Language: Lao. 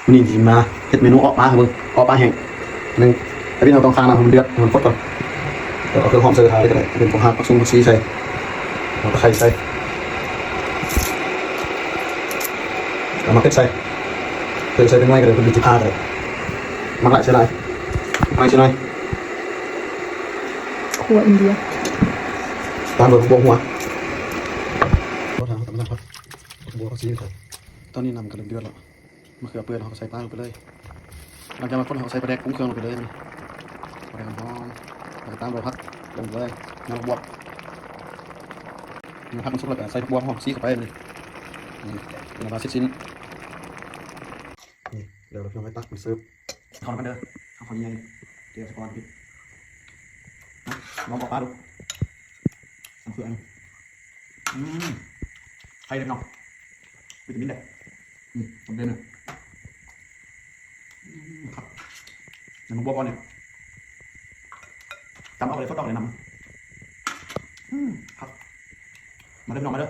ມື້ນີ້ຊິມາເຮັດເມນູເອາະປາໃຫ້ເບິ່ງ ເອາະປາແຫ້ງ. ໜຶ່ງ ໃຫ້ພີ່ນ້ອງຕ້ອງຄານ້ຳໃຫ້ມັນເດືອດ ໃຫ້ມັນຟົດກ່ອນ ແລ້ວເອົາເຄື່ອງຫອມໃສ່ຖາດເລີຍກໍໄດ້ ເປັນພວກຮາກ ຜັກຊຸງ ຜັກຊີໃສ່ ເອົາຕະໄຄໃສ່ ເອົາໝາກເຜັດໃສ່ ເອີ ໃສ່ເປັນໜ່ວຍກໍໄດ້ ເພິ່ນຊິພາກໍໄດ້ ມັກຫຼາຍໃສ່ຫຼາຍ ໜ້ອຍໃສ່ໜ້ອຍ. ຄົວອິນເດຍ ຕາມດ້ວຍໝາກບົວຫົວ ບໍ່ທາງເຮົາກໍມານຳຜັກບົວຜັກຊີໃສ່. ຕອນນີ້ນ້ຳກໍເລີ່ມເດືອດແລ້ວ ມະເຂືອເປື່ອຍ ເຮົາກໍໃສ່ປາລົງໄປເລີຍ. ຫຼັງຈາກນັ້ນຄົນ ເຮົາໃສ່ປາແດກ ປຸງເຄື່ອງລົງໄປເລີຍ ປາແດກຫອມໆ ແລ້ວກໍຕາມດ້ວຍຜັກ ລົງເລີຍ ຍອດບວບ. ເມື່ອຜັກມັນສຸກແລ້ວກໍໃສ່ຜັກບົວຫອມຊີເຂົ້າໄປ ນີ້ ນີ້ ເປັນອັນວ່າເສັດສິ້ນ. ນີ້ ແລ້ວເຮົາກໍຕັກມາເສີບ. ເຂົ້ານຳກັນເດີ ເຂົ້າ ເຂົ້າໃຫຍ່ໆ ເດຍສະກ່ອນ ລອງເອົາປາດູ ເອົາເຄືອງ ອືມ ໄຂ່ເດ້ພີ່ນ້ອງ ວິຕາມິນເດ້ ອືມ ສຳເລັດເລີຍ ອືມ ຄັກ ນ້ຳໝາກບົວກ່ອນນີ້ ຈຳເອົາໄປເລີຍ ສົດດອກເລີຍນຳ ອືມ ຄັກ ມາເດີພີ່ນ້ອງ ມາເດີ.